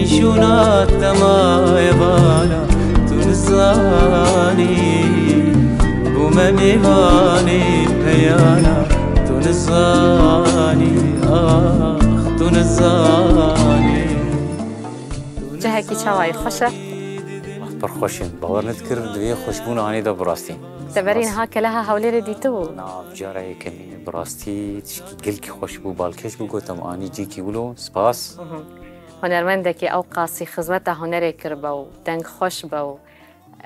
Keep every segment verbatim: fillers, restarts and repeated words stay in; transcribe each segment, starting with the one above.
Îşûna te maye bala, tu nizanî, bûme mêvanê peyana, tu nizanî, ax, tu nizanî. Cihekî çawa ye xweş e? Pir xweş in. Bawer nedikir di vê xweşbûna anê de bi rastî. Te berî niha Keleha Hewlêrê dîtibû? Na, cara yekemîn e bi rastî tişkî gelkî xweş bû, balkêş bû, gotim anî cîkî wilo, spas. Hunermendekî ew qasî xizmeta hunerê kiribe û deng xweş be û,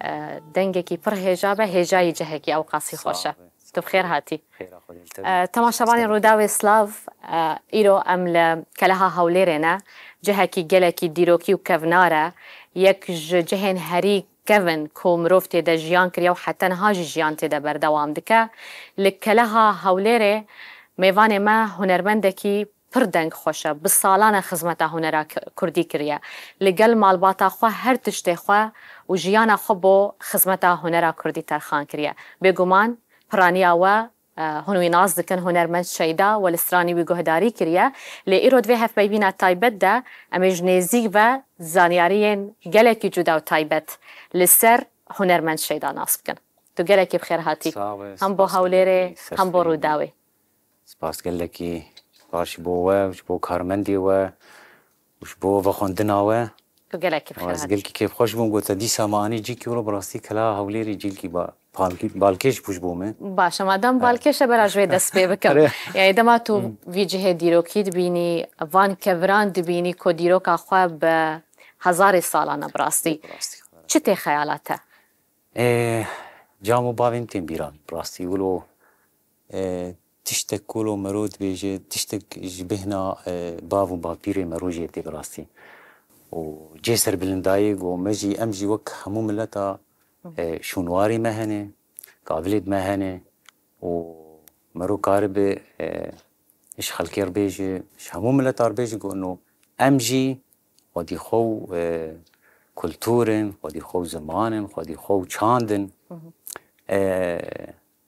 e, dengekî pir hêja be, hêjayî cihekî ew qasî xweş e. Tu bi xêr hatî. Xêra Xwedê li te be. E, temaşevanên Rûdawê Slav, e, îro em li Keleha Hewlêrê ne. Cihekî gelekî dîrokî û kevnar e. Yek ji cihên herî kevin ku mirov tê de jiyan kiriye û heta niha jî jiyan tê de berdewam dike. Li Keleha Hewlêrê mêvanê me hunermendekî pir deng xweş e. Bi salan e xizmeta hunera k-, kurdî kiriye. Li gel malbata xwe her tiştê xwe û jiyana xwe bo xizmeta hunera kurdî terxan kiriye. Bêguman piraniya we, e, hûn wî nas dikin, hunermend Şeyda, we li stranî wî guhdarî kiriye. Lê îro di vê hevpeyvîna taybet de em ê ji nêzîk ve zanyariyên gelekî cuda û taybet li ser hunermend Şeyda nas bikin. Tu gelekî bi xêr hatî. Sağ ol, Hem bo spas Hewlêrê, gelekî, hem bo serserî. Rûdawê. Spas gelekî. Spas ji bo we, ji bo karmendê we û ji bo vexwendina we. Tu gelekî bi xêr hatî. Ez gelkî kêfxweş bûm, got te dîsa me anî cîkî wilo, bi rastî Keleha Hewlêrê cîlkî ba-, balkê-, balkêş bû ji bo me. Baş e, madem balkêş e, bera ji wê dest pê bikim. Erê. Yani dema tu vî cihê dîrokî dibînî, van keviran dibînî ku dîroka xwe bi hezarê salan e bi rastî. Bi rastî. Çi tê xeyala te? Ê, cam û bavên tên bîran, bi rastî wilo, e, tiştek ku lo mero dibêje, tiştek ji bêhna, e, bav û bapîrê mero jê tê bi rastî. Û cê serbilindayê ku me jî, em jî wek hemû mileta, e, şûnwarê me hene, kavilêd me hene û mero karibe, e, ji xelkê re bêje, ji hemû mileta re bêje ku no em jî xwedî xwe û, e, kultur in, xwedî xwe û ziman in, xwedî xwe û çand in. E,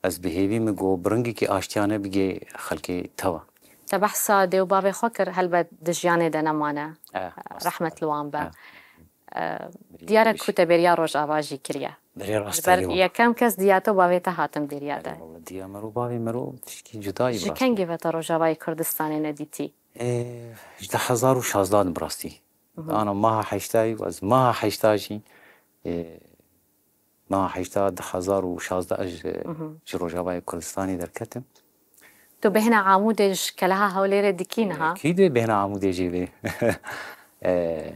ez bi hêvî me ku bi rengekî aştiyane bigê xelkê tev e. Te behsa dê û bavê xwe kir, helbet di jiyanê de nemane. E, rast e. Rehmet li wan be. E. E, diyar e ku te bêriya Rojava jî kiriye. Berê rast e. Ji ber yekem kes diya te û bavê te hatim bêriya te. Erê wele, diya mero, bavê mero tişkî cudayî bi rastî. Ji kengê ve te Rojavayê Kurdistanê nedîtî? Ê, ji du hezar û şazda de bi rastî. Ana meha heştayî û ez meha heşta jî, ê, meha heşta du hezar û şazda ez ji, ji Rojavayê Kurdistanê derketim. Tu bêhna Amûdê ji Keleha Hewlêrê dikî niha? Kî dê bêhna Amûdê jê bê? E,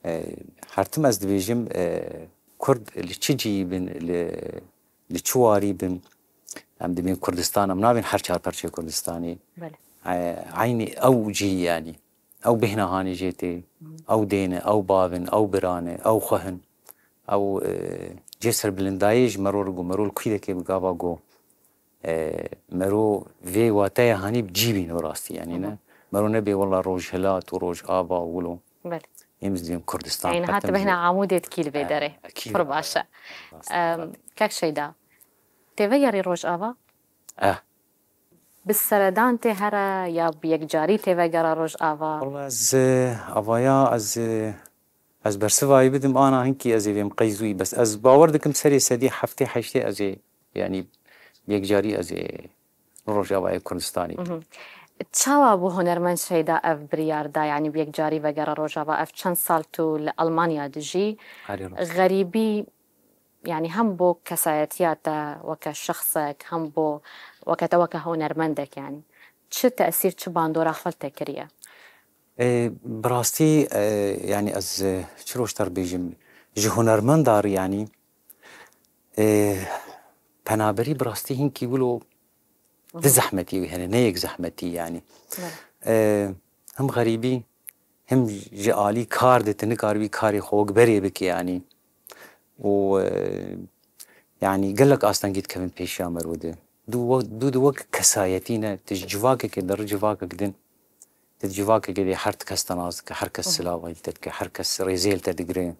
e, her tim ez dibêjim, e, Kurd li çi cihî bin, li, li çi warî bin, em dibên Kurdistan, em nabên her çar perçeyê Kurdistanê. Belê. E, eynî ew cihî yanî. Ew bêhna hanê jê tê. Ew dê ne, ew bav in, ew bira ne, ew xweh in. Ew, e, cê serbilindayê ji mero re got, mero li kû dekê bi gava got, e, mero vê wateya hanî bi cî bîne bi rastî, yanî ne. Mero nebê wela Rojhilat û Rojava û wilo. Belê. Êm ez dibêm Kurdistan. Yanî niha tu bêhna Amûdê dikî li vê derê. Pir baş e. Em, kek Şeyda, tê vegerî Rojava? Eh. Bi seredan tê here ya bi yekcarî tê vegera Rojava? Wela ez, e, avaya ez, e, ez bersivayî bidim, ana hinkî ez ê vêm qey zûyî, bes ez bawer dikim serê sedî heftê heştê ez ê, yanî bi yekcarî ez ê Rojavayê Kurdistanê. Çawa bû hunermend Şeyda ev biryar da, yanî bi yekcarî vegera Rojava? Ev çend sal tu li Almanya dijî? Erê rast. Xerîbî, yanî hem bo kesayetiya te weke şexsek, hem bo weke te weke hunermendek, yanî çi tesîr, çi bandora xwe li te kiriye? E, bi rastî, e, yanî ez, e, çi roj te re bêjim, ji hunermenda re yanî, e, penaberî bi rastî hinkî wilo di zehmetî wî hene, ne yek zehmetî yanî. E, hem xerîbî, hem ji alî kar de tu nikaribî karê xwe wek berê bikî yanî. Û, e, yanî gelek astengî dikevin pêşiya mero de. Du we-, du, du wek kesayetî ne, tu ji civakekê deri civakek din. Tu di civakekê de her kes te nas dike, her kes silavayî li te dike, her kes rêzê li te digire.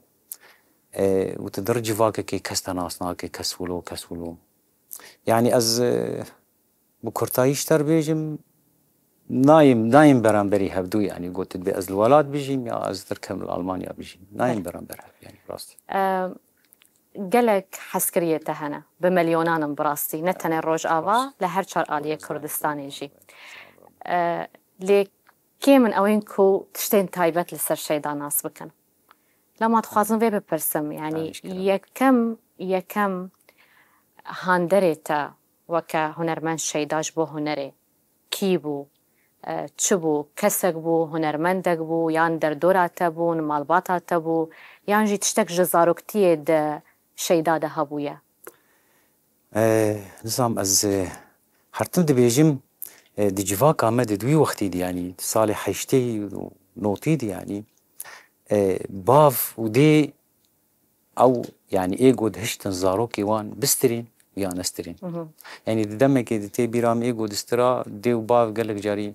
E, û tu deri civakekê kes te nas nake, kes wilo, kes wilo. Yanî ez, e, bi kurtayî ji te re bêjim, nayêm, nayêm beramberî hevdû, yanî got dibê ez li welat bijîm ya ez dirkem li Almanya bijîm. Nayêm Belê. beramber hev, yanî rast. E, gelek hezkiriyê te hene, bi milyonan in bi rastî, ne tenê Rojava, li her çar aliyê Kurdistanê jî. E, lê kêm in ew ên ku tiştên taybet li ser Şeyda nas bikin. Lema dixwazim vê bipirsim, yanî Tanîşkira. yekem, yekem handerê te weke hunermend Şeyda ji bo hunerê kî bû? E, çi bû? Kesek bû, hunermendek bû, yan derdora te bûn, malbata te bû, yan jî tiştek ji zaroktiyê de Şeyda de hebûye? E, nizam ez, e, her tim dibêjim, e, di civaka me de di wî wextî de, yanî di salê heştê û notî de, yanî, e, bav û dê ew, yanî ê ku dihiştin zarokê wan bistirîn ya nestirîn. Mhm. Yanî di demekê de tê bîra min ê ku distira dê û bav gelek carî,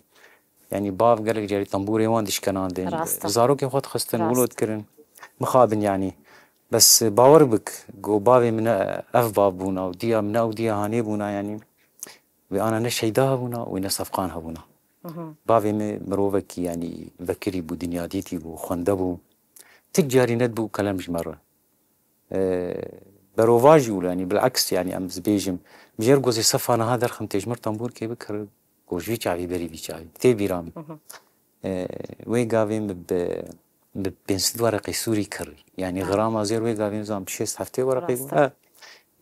yanî bav gelek carî tembûrê wan dişkenandin. Rast e. Zarokê xwe dixistin, Rast. wilo dikirin. Mixabin yanî. Bes bawer bik, ku bavê min ev bav bûna û diya min ew diya hanê bûna, yanî. Wê ana ne Şeyda hebûna, wê ne Sefqan hebûna. Mhm. Bavê min mirovekî, yanî, vekirî bû, dinyadîtî bû, xwende bû. Tik carî nedibû kelem ji me re. E, berovajî wilo, yanî, bileks, yanî, em dibêjim, mijêr gozê sefa niha derxim tê ji mir tembûrkê bikir, ku ji vî çavî berî vî çavî. Tê bîra min. Mhm. E, wê gavê min bi, bi pênc sed wereqê sûrî kirî. Yanî, Ha. xirama zêr wê gavê min zan bi şêst heftê wereqê Rast bû. e. E,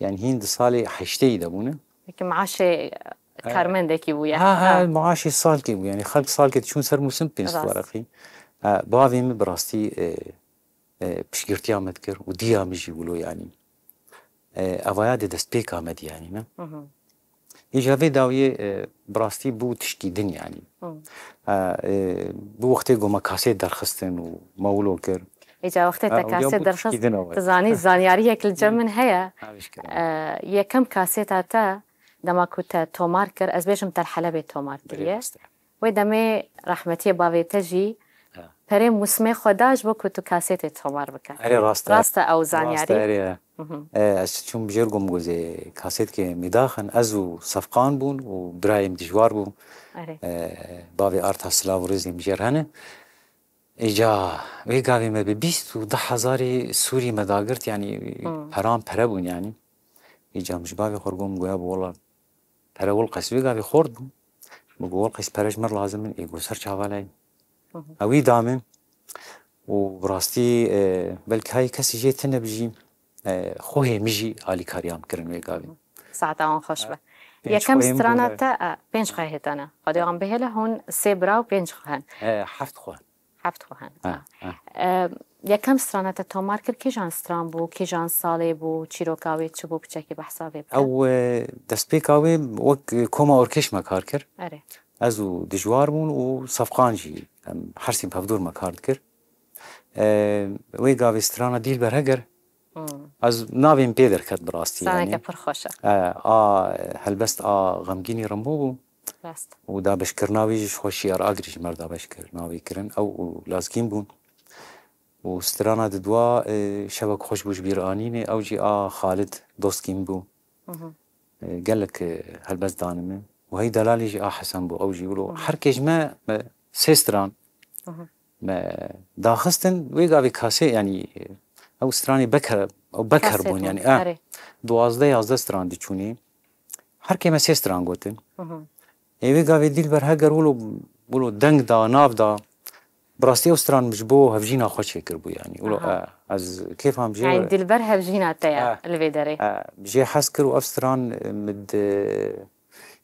yanî, hîn di salê heştê de bûne. Wekî maaşê E, karmendekî bûye. Ha, ha, Ha. maaşê salkê bû. Yanî, xelk salkê diçûn ser mûsim pênc sed Rast. wereqî. E, bavê min bi rastî, e, e, piştgirtiya me dikir û diya min jî wilo, yanî. E, evaya de destpêka me dî, yanî, ne? Mhm. Îja vê dawiyê, e, bi rastî bû tişkî din, yanî. Hı. E, e, bû wextê ku me kasêt derxistin û me wilo kir. Îca wextê E, te û ya kasêt bû derxist, tişkî din ew e. tu zanî, zanyariyek li cem min heye. Navê ji kirin. E, yekem kasêta te, dema ku te tomar kir, ez bêjim te li Helebê tomar Belê kiriye. rast e. Wê demê rehmetiyê bavê te jî Ha. perê mûsimê xwe da ji bo ku tu kasêtê tomar bike. Erê, rast e. Rast e ew Rast e, zanyarî? erê. Mhm. E, ez çûm bijêr gom gozê kasêtkê mêdaxin. Ez û Sefqan bûn û birayê min dijwar bû. Erê. E, bavê Arta silav û rêzê min jêr hene. Îca wê gavê me bi bîst û deh hezarê sûrî me dagirt, yanî Hmm. peran pere bûn yanî. Îca min ji bavê xwe gom goya bi wela Pere wil qeys wê gavê xort bû. Min got, wil qeys pere ji mir lazim in, ê got ser çavalay. Hı hı. Ewî da min. Û bi rastî, e, belkî hay kesî jê tune bijî, e, xwehê min jî alîkariya min kirin wê gavê. Saeta wan xweş be. Pênc Yekem xwehê min strana bûne. te, e, pênc xwehê te ne. Xwedê wan bihêle hûn sê bira û pênc xwe hen. E, heft xwe. Heft xwe hen. Ha, ha. E, yekem strana te tomar kir, kîjan stran bû, kîjan salê bû, çîroka wê çi bû, piçekî behsa vê bike. Ew, e, destpêka wê wek, e, koma orkêş me kar kir. Erê. Ez û dijwar bûn û Sefqan jî, em her sî bi hevdûr me kar dikir. E, wê gavê strana Dîlber Heger, Hmm. ez navê min pê derket bi rastî, Straneke yanî. pir xweş e. E, a, helbest a Xemgînî Rimbo bû. Rast. Û dabeşkirina wî jî ji xwe Şiyar Agirî ji me re dabeş kir, navê kirin. Ew û Lazgîn bûn. Û strana di dua, e, Şevek Xweş bû ji bîr anînê, ew jî a Xalid Dostgîn bû. Mhm. E, gelek, e, helbest dane min. Û hey delalî jî a Hesen bû, ew jî wilo. Mhm. Her kê ji me, me sê stran Mhm. me daxistin, wê gavê kasê, yanî, e, ew stranê Beker, ew Beker Kasê bûn, bûn, yanî, e, erê. duwazdeh yazdeh stran diçûnê. Her kê me sê stran gotin. Mhm. Ê wê gavê Dîlber Heger wilo, wilo deng da, nav da. Bi rastî ew stran min ji bo hevjîna xwe çêkiribû, yanî. Wilo, Aha. e, ez kêfa min jê Yani we- Dilber hevjîna te ya Ha. li vê derê. E, jê hez kir û ev stran, e, min di,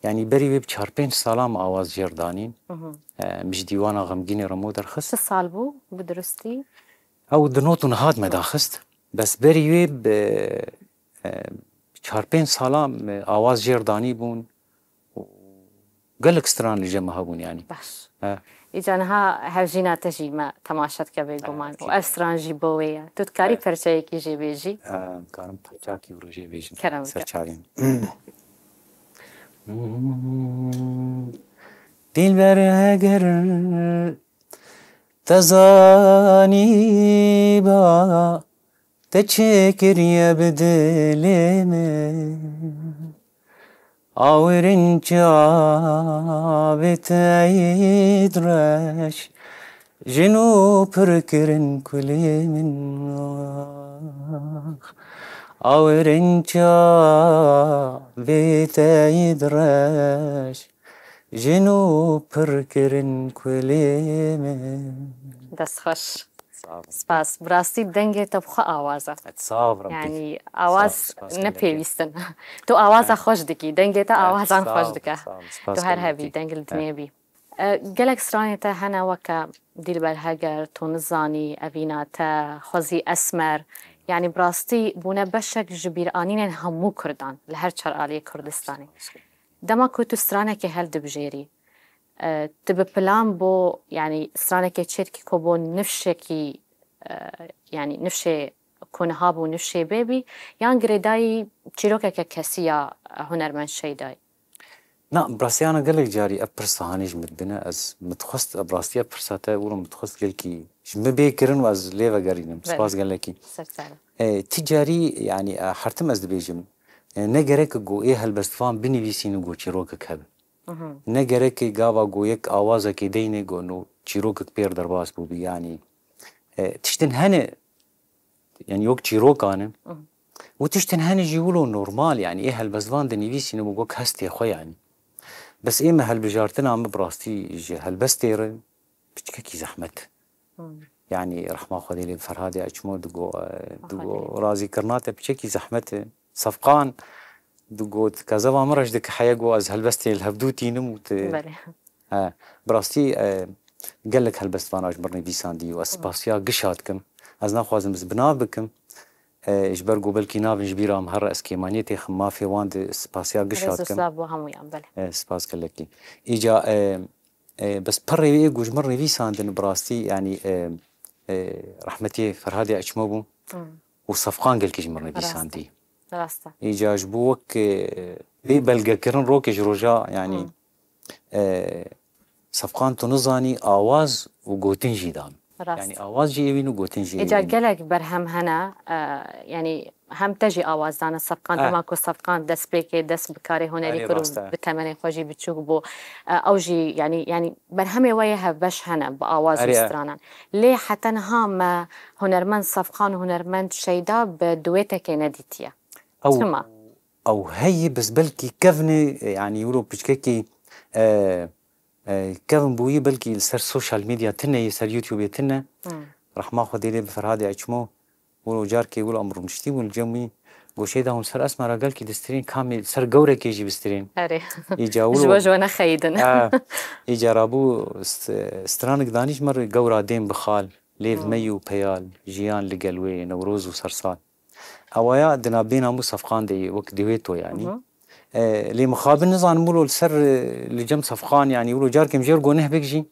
yanî berî wê bi çar pênc sala min awaz jêr danîn. Mhm. E, min ji dîwana Xemgînê Remo derxist. Çi sal bû bi durustî? Ew di not û niha de me daxist. Bes berî wê bi, e, çar pênc sala me awaz jêr danî bûn û gelek stran li cem me hebûn, yanî. Baş. He. Îca niha hevjîna te jî me temaşe dike bêguman. He, û ev stran jî bo wê ye. Tu dikarî He. perçeyekî jê bêjî? Em karin perçakî û rojê bêjin. Kerem bike. Ser çavên. Dilber eger te zanîba, te çi kiriye bi dilê min? Awirên çavê te yî reş, jin û pir kirin kulê min ax. Awirên çavê te yî reş, jin û pir kirin kulê min. Dest xweş. Sağ olun. Spas. Bi rastî dengê te bi xwe awaz e. Sağ olun. Yani awaz ne pêwîst in. Tu awaza xweş dikî. Dengê te awazan xweş dike. Tu her hebî, deng li dinê bî. E, gelek stranê te hene weke Dîlber Heger, Tu Nizanî, Evîna Te, Xwezî Esmer. Yani bi rastî bûne beşek ji bîranînên hemû Kurdan li her çar aliyê Kurdistanê. Dema ku tu stranekê hel dibijêrî, e, tu bi plan bo, yani stranekê çêdikî ku bo nifşekî, e, yani nifşê ku niha bû nifşê bê bî, yan girêdayî çîrokeke kesî ya hunermend Şeydayê? Na, bi rastî ana gelek carî ev pirsa hanî ji min dine. Ez min dixwest, bi rastî ev pirsa te wilo min dixwest gelkî ji min bê kirin û ez lê vegerînim. Belê. Spas gelekî. Ser çavan. E, ti carî, yani, e, her tim ez dibêjim, e, ne gerek ku ê helbestvan binivîsînin ku çîrokek hebe. Mhm. Ne gerek gava ku yek awazekê deyne ku no çîrokek pêr derbas bûbî, yani, e, tiştin hene, yani yok çîrokan in. Mhm. Û tiştin hene jî wilo normal, yani ê helbestvan dinivîsîne û wek hestê xwe, yani. Bes ê me helbijartina me bi rastî ji helbestê re piçkekî zehmet. Hmm. Yani rehma Xwedê lê Ferhadê Açmo digo, e, digo razîkirina te piçekî zehmet e. Sefqan digot, kezeva min re jî dike heye go ez helbestê li hevdû tînim û tu. Belê. He, bi rastî, e, gelek helbestvana ji min re nivîsandî û ez spasiya gişa dikim. Ez naxwazim ez bi nav bikim. E, ji ber ku belkî navên ji bîra min here ez kêmaniyê têxim, mafê wan di spasiya gişa dikim. Rêz û silav bo hemûyan, belê. E, spas gelekî. Îca, e, e, bes pirrê wê ê ku ji min re nivîsandin bi rastî, yanî, e, e, rehmetiyê Ferhadê Açmo bû. Hmm. Û Sefqan gelkî ji min re nivîsandî. Rast e. Îca ji bo wek, e, vê belgekirin rokê ji roja, yanî, hmm, e, Sefqan tu nizanî awaz û gotin jî dan. Rast. Yanî awaz jî êwîn û gotin jî êwîn. Îca gelek berhem hene, e, yanî hem te jî awaz dane Sefqan, eh, dema ku Sefqan destpêkê dest bi karê hunerî kir û bi temenê xwe jî biçûk bû. E, ew jî, yanî, yanî berhemê we yê hevbeş hene bi awaz û stranan. Lê heta niha me hunermend Sefqan û hunermend Şeyda bi duetekê nedîtiye. Ew, çima? Ew heye, bes belkî kevnê, yanî wilo piçkekî, e, e, kevn bûyî belkî li ser sosyal medya tune ye, ser YouTubeê tune. Hmm. Rehma Xwedê lê bi Ferhadê Açmo. Wilo carkê wilo em rûniştî bûn li cem wî. Goşê de hûn ser esma re gelkî distirên, kamê ser gewrekê jî bistirên. Erê. Îca wilo ji we ji we nexeyidin. Ha, îca rabû st-, stranik danî ji me re gewra dêm bixal. Lêv, hmm, mey û peyal, jiyan li gel wê, Newroz û Sersal. Ewaya di navbêna min û Sefqan de ye, wek dueto yanî. Mhm. E, lê mixabin nizanim wilo li ser, e, li cem Sefqan, yanî wilo carkê min jê re got nehbek jî.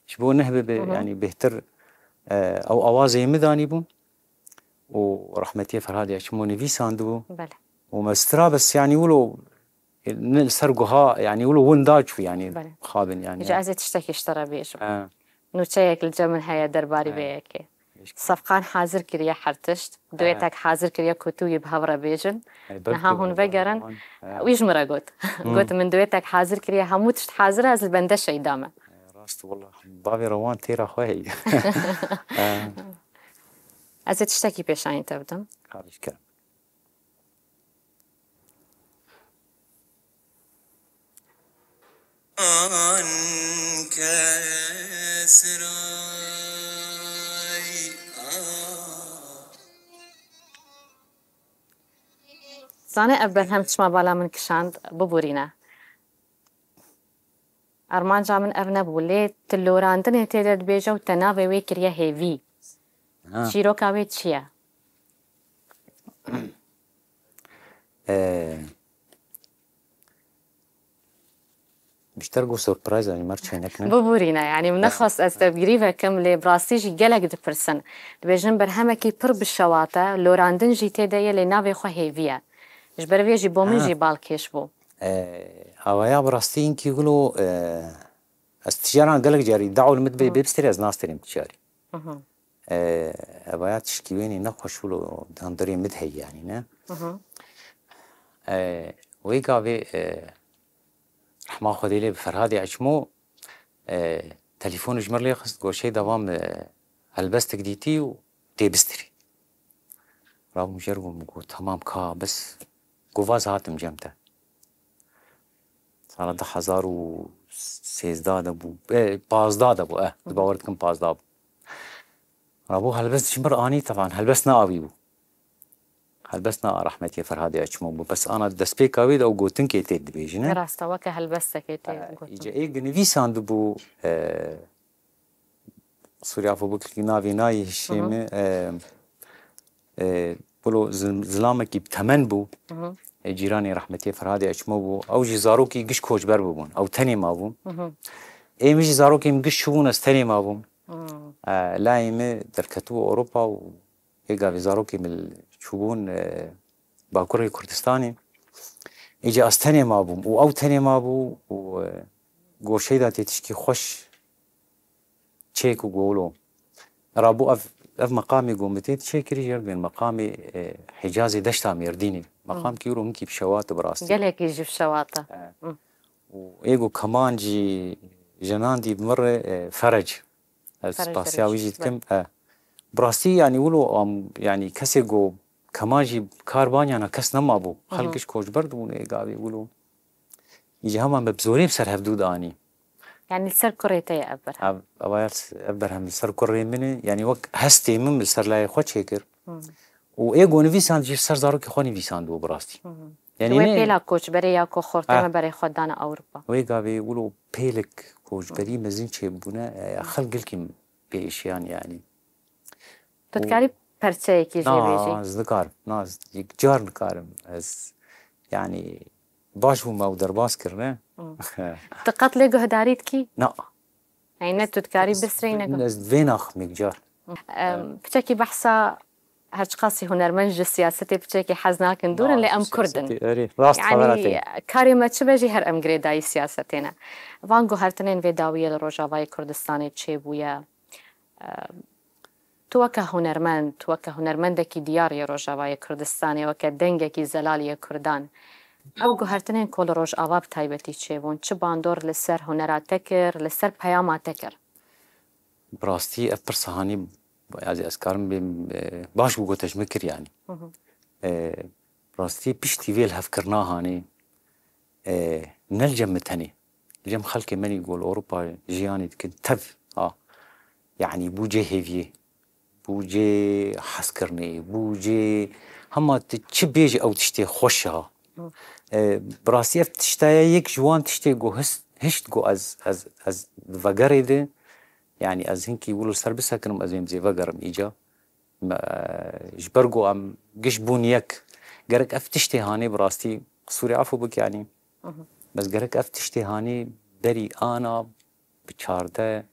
Ji bo nehbe be, mhm, yanî bêhtir, e, ew awazê min danîbû. Û rehmetiyê Ferhadê Açmo nivîsandibû. Belê. Û me stira bes yanî wilo ne li ser guha, yanî wilo winda çû, yanî, belê, mixabin, yanî. Îca ez ê tiştekî ji te re bêjim. He. Nûçeyek li cem min heye derbarî, he, vê yekê. Sefqan hazir kiriye her tişt. He. Duetek hazir kiriye ku tu yî bi hev re bêjin. He, belkî niha hûn vegerin. He. Wî ji min re got. Hmm. Got, min duetek hazir kiriye, hemû tişt hazir e, ez li bende Şeyda me. He, rast, wallah, bavê re wan têra xwe heye. He. Ez ê tiştekî pêşanî te bidim. Xahiş dikim. An kesray a. Zane ev berhem çima bala min kişand, biborîne. Armanca min ev nebû, lê tu lorandinê tê de dibêje û te navê wê kiriye hêvî. Ha. Çîroka wê çi ye? Ee, Bişter got surprise, yanî mer çênek ne. Biborîne, yanî min nexwest ez tevgirî vekim, lê bi rastî jî gelek dipirsin. Dibêjin berhemekî pir bi şewat e, lorandin jî tê de ye, lê navê xwe hêvî ye. Ji ber vê jî bo min jî balkêş bû. E, awaya bi rastî inkî wilo, e, ez tijaran gelek carî dawul min bê bêbistirê ez nastêrim tijarî. Mhm. E, evaya tişkî wênî nexweş wilo di hundirê min de heye, yanî ne. Mhm. E, wê gavê, e, rehma Xwedê lê bi Ferhadê Eçmo, e, telefonu ji mir lê xist, goşê devam, e, helbestek dîtî û tê bistirî. Rabûm jêr bûm, got, "Tamam ka, bes." Got, "Vaz hatim cem te." Sala du hezar û sêzdeh de bû, e, pazdeh de bû, e, di bawer dikim pazdeh bû. Rabû helbest ji mir anî, teban helbest ne awî bû. Helbest ne a rehmetiyê Ferhadê Eçmo bû. Bes ana destpêka wê de ew gotinkê tê dibêjin, e? Rast e, weke helbestekê tê E, gotin. Îca ê ginivîsan dibû, e, Sûrî afo bikilkî navê nayê hişê Hı hı. min, e, e, wilo zil-, zilamekî bi temen bû. Hı hı. E, cîranê rehmetiyê Ferhadê Eçmo bû. Ew jî zarokî giş koçber bûbûn. Ew tenê mabûn. Hı hı. Ê min jî zarokê min giş çûbûn, ez tenê mabûm. Hı. E, layê min derketibû Ewropa û ê gavê zarokê min çûbûn, e, Bakurê Kurdistanê. Îca ez tenê mabûm û ew tenê mabû û, e, goşeyda tê tişkî xweş çêk û golo. Rabû ev, ev meqamê ku min tê çêkirî, jêr bên meqamê, e, Hicazê Deşta Mêrdînê. Meqam Hı. ki wilo hinkî bi şewat bi rastî. Gelekî jî bi şewat e. E. Hı. Û ê ku kemancî jenandî bi min re, e, Ferec. Ez Ferec spasiya wî Dereş, jî dikim. E. Bi rastî, yanî wilo am, yanî kesê ku kemancî kar banyana kes nemabû. Hı hı. Xelk giş koçber dibûn ê gavê wilo. Îca hema me bi zorê bi ser hevdû de anî. Yanî li ser kurê te ye ev berhem? Ev, ev, ev berhem li ser kurê min e. Yanî wek hestê min li ser layê xwe çêkir. Hmm. Û ê ku nivîsand jî ser zarokê xwe nivîsandibû bi rastî. Hmm. Yanî Tu wê ne pêla koçberê ya ku xortê Ah. me berê xwe dane Ewropa. Wê gavê wilo pêlek koçberî Hmm. mezin çêbûne, e, Hmm. xelk gilkî pê îşiyan yanî. Tu Û dikarî perçeyekî jê bêjî? Na, ez nikarim. Na, ez yek car nikarim. Ez, yanî, baş bûm ew derbas kirine. Hmm. Tu qet lê guhdarî dikî? Na. Yanî ne tu dikarî bisrî ne guh- Ez vê naxim yek car. Em, piçekî behsa her çiqasî hunermend ji siyasetê piçekî hez nakin dûr in, Na, lê em kurd in. Siyasetê, erê, rast xebera te. Yanî karê me çi be jî her em girêdayî siyasetê ne. Van guhertinên vê dawiyê li Rojavayê Kurdistanê çêbûye. Em, Tu weke hunermend, tu weke hunermendekî diyar yê Rojavayê Kurdistanê, weke dengekî zelal yê Kurdan, ew guhertinên ku li Rojava bi taybetî çêbûn, çi bandor li ser hunera te kir, li ser peyama te kir? Bi rastî ev pirsa hanî, ez, ez karim bêm, e, baş bû gote ji min kir yanî. Hı hı. E, bi rastî piştî vê lihevkirina hanî, e, ne li cem min tenê. Li cem xelkê me nî ku li Ewropa jiyanê dikin tev, ha. Yanî bû cê hêviyê, bû cê hezkirinê, bû cê hema tu çi bêjî ew tiştê xweş e, ha. Hı. E, bi rastî ev tişta ye yek ji wan tiştê ku his-, hişt ku ez, ez, ez vegerê de, yanî ez hinkî wilo ser bisekinim, ez êm zê vegerim îca. Me, ji ber ku em giş bûn yek. Gerek ev tiştê hanê bi rastî, qisûrê efû bik yanî. Mhm. Bes gerek ev tiştê hanê berî ana bi çardeh,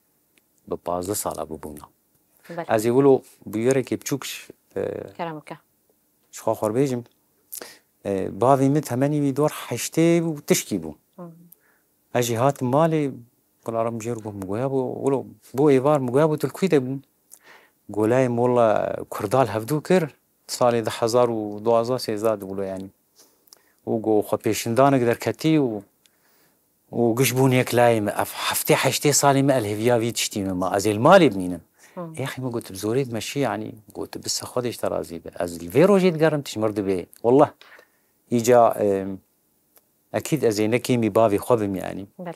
bi pazdeh sala bibûna. Belê. Ez ê wilo bûyerekê biçûk ji, e, Kerem bike. Ji xwe xwe bêjim. E, bavê min temenî wî dor heştê û tişkî bû. Mhm. Ez jî hatim malê, Gularim jêr got, min goya bû, wilo, bû êvar, min goya bû, tu li kû de bû? Golayê mola Kurda li hevdû kir, salê du hezar û duwazdeh sêzdeh de wilo yanî. Û got, xwe pêşindanek derketî û, û giş bûn yek layê me. Ev heftê heştê salê me el hêviya vî tiştî me ma. Ez ê li malê bimînim. Hmm. Êxî min got, bi zorê dimeşî yanî. Got, bi se Xwedê ji te razî be. Ez li vê rojê digerim, tu ji mir dibê. Wallah. Îca, em, Ekîd ez ê ne kêmî bavê xwe bim, yanî. Belê.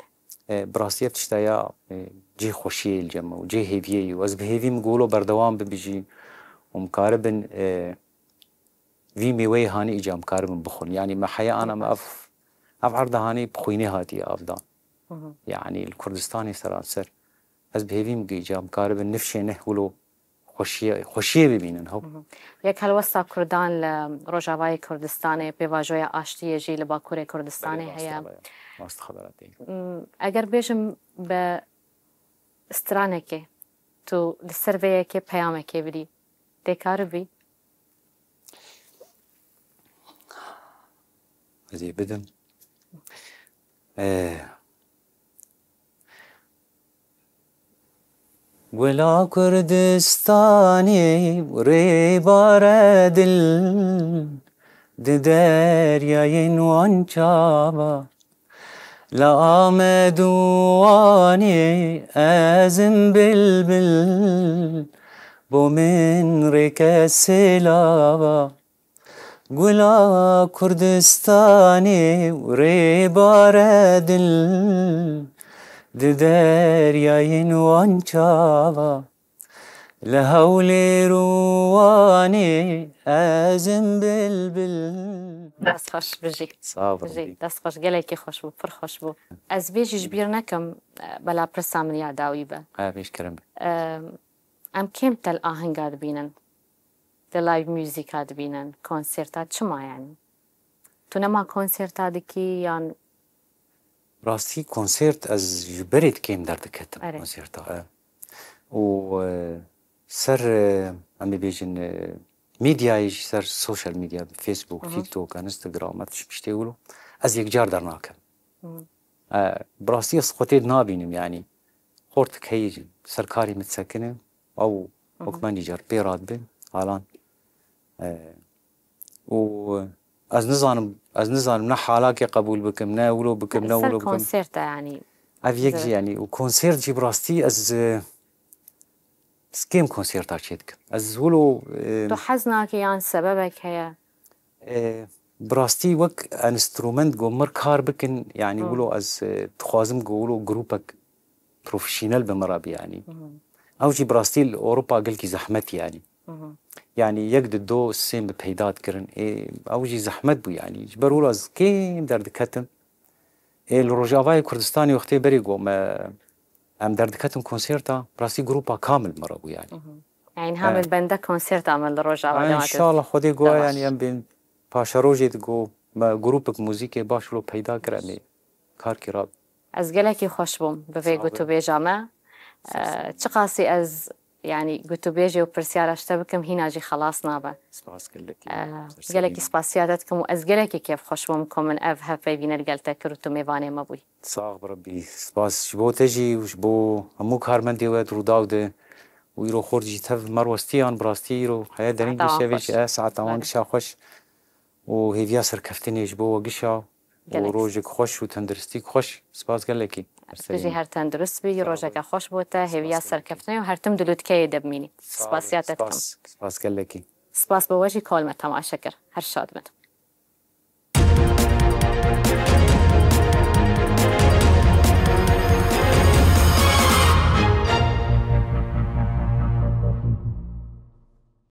E, bi rastî ev tişta ya, e, cihê xweşiyê ye li cem me û cihê hêviyê ye û ez bi hêvî min golo berdewam bibijî û em karibin, e, vî mêweyê hanî îca em karibin bixwin. Yanî me heya ana me ev, ev erda hanî bi xwînê hatiye avdan. Hı hı. Yanî li Kurdistanê seranser. Ez bi hêvî min gî îca em karibin nifşê neh wilo xweşiyê, xweşiyê bibînin, hew. Mhm. Yek helwesta Kurdan li Rojavayê Kurdistanê, pêvajoya aştiyê jî li Bakurê Kurdistanê Belê, rast heye. Xebera, rast xebera tê. Mm, eger bêjim bi stranekê, tu li ser vê yekê peyamekê bidî, tê karibî? Ez ê bidim. Eh, Gula Kurdistanê rêbare dil di deryayên wan çava. La Amed û Wanê ez im bilbil, bo min rêke sêlava. Gula Kurdistanê û rêbare dil, di deryayên wan çava. Li Hewlêr û Wanê ez im bilbil. Dest xweş, bijî. Sağ ol, Bijî. Bijî. Dest xweş, gelekî xweş bû, pir xweş bû. Ez vê jî ji bîr nekim, e, bela pirsa min ya dawî be. Ha, vê ji kerem be. E, em kêm te li ahenga dibînin, di live muzîka dibînin, konserta, çima yani? Tu nema konserta dikî yan? Rastî konsert ez ji berê di kêm derdiketim Erê. konserta. E. Û, e, ser, e, em ê bêjin, e, medyayê jî ser social media, Facebook, Hı hı. TikTok, Instagram, ev tişt piştê wilo, ez yekcar dernakim. Hı. E, bi rastî ez xwe tê dinabînim, yanî xortik heye jî ser karê min disekine, ew Hı hı. wek me nîcar pê radibin, halan. E, û ez nizanim, ez nizanim ne halakê qebûl bikim, ne wilo bikim, ne Ser wilo bikim. konserta yani. Ev yek Zira- jî yani, û konsert jî bi rastî ez, e, ez kêm konserta çêdikim. Ez wilo, e, Tu hez nakî yan sebebek heye? E, bi rastî wek enstrument go mir kar bikin, yani Hı. wilo ez, e, dixwazim go wilo grûpek profesyonel bi min re bi yani. Hı hı. Ew jî bi rastî li Ewropa gelkî zehmet yani. Hı hı. Yani yek di do sêm bi peyda dikirin. Ê, ew jî zehmet bû yani. Ji ber wilo ez kêm derdiketim. Ê, li Rojavayê Kurdistanê wextê berê go me, em derdiketin konserta, bi rastî grûpa kamil me re bû yani. Hı hı. Yani Ha. hamil bende konserta min li Rojava Ha, dema kir. inşallah Xwedê go Tamam. yani em bên paşerojê di go me grûpek muzîkê baş wilo peyda kir em ê karkî rabin. Ez gelekî xweş bûm bi vê Sağ ol. gotûbêja me. Sağ ol. Ee, çiqasî ez, yani, gotûbêjê û pirsyara ji te bikim, hîna jî xelas nabe. Spas gelekî. Ee, Ser gelekî serî. spasiya te dikim û ez gelekî kêfxweş bûm ku min ev hevpeyvîne li gel te kir û tu mêvanê me bûyî. Sax bi Rebbî. Spas ji bo te jî û ji bo hemû karmendê we di Rûdaw de û îro xort jî tev me westiyan bi rastî îro heye derîngê Saeta wan şevê xweş. jî e, saeta wan Bale. gişa xweş û hêviya serkeftinê ji bo we gişa. û Gelek rojek xweş û tenduristîk xweş. Spas gelekî. Her serî Bijî me. her tendurist bî, Sağ ol. rojeke xweş bo te, Spas hêviya gelekî. serkeftinê û her tim di lûtkeyê de bimînî. Sağ ol, Spasiya te dikim. spas, spas gelekî. Spas bo we jî ku li me temaşe kir. Her şad bin.